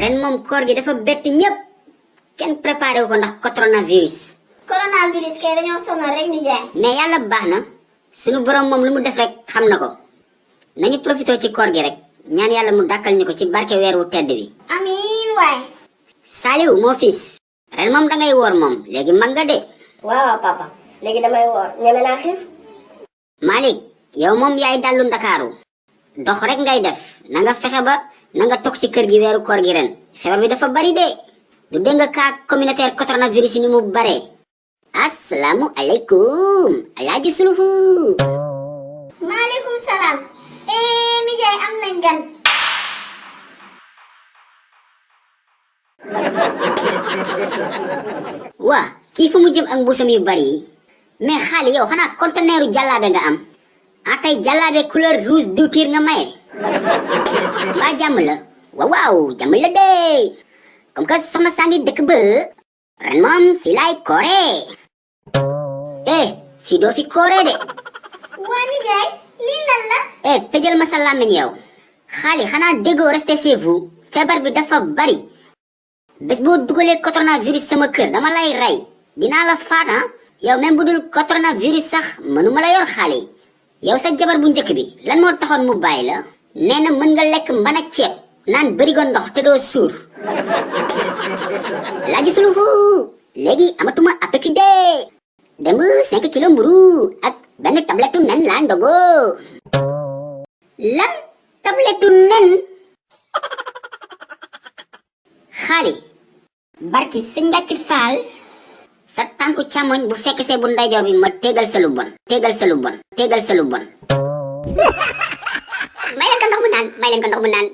ren moom koor gi dafa bett ñëpp kenn préparé wu ko ndax coronavirus. coronavirus kay dañoo sonal rek ni jaay. mais yàlla baax na sunu borom moom lu mu def rek xam na ko nañu profité ci koor gi rek ñaan yàlla mu dàkkal ñu ko ci barke weer wu tedd bi. amiin waay. Saliou moo fils ren moom dangay woor moom léegi mag nga de. waaw papa léegi damay woor ñeme naa xiif. Malick yow moom yaay dallu Ndakaaru dox rek ngay def na nga fexe ba na nga toog ci kër gi weeru koor gi ren feebar bi dafa bari de du dégg nga cas communautaire coronavirus ni mu bare. asalaamu aleykum alaaji suluhu. maaleykum salaam. mi jaay am nañ gan. waa kii fu mu jëm ak mbuusam yu bari yi mais xaali yow xanaa conteneeru jàllaabe nga am tey jàllaabe couleur rouge diwtiir nga maye. waa jàmm la waaw jàmm la de comme que soxna saa ngi dëkk ba ren moom fii laay koore. fii doo fi koore de. waa ni jaay lii lan la. tëjal ma sa làmmiñ yow xaali xanaa déggoo restez chez vous feebar bi dafa bari bés boo dugalee coronavirus sama kër dama lay rey dinaa la faat yow même bu dul coronavirus sax mënuma la yor xaali yow sa jabar bu njëkk bi lan moo taxoon mu bàyyi la nee na mën nga lekk mbana ceeb naan bërigo ndox te doo suur. Laaji Suluhu léegi amatuma appétit de démb 5 kilos mburu ak benn tablettu nen laa ndogo. lan tablettu nen. xaali barki sëñ Ngàcc Faal sa tànku càmmoñ bu fekk see bu ndeyjoor bi ma tégal sa lu bon tégal sa lu bon tégal sa lu bon. may leen ko ndox mu naan may leen ko ndox mu naan.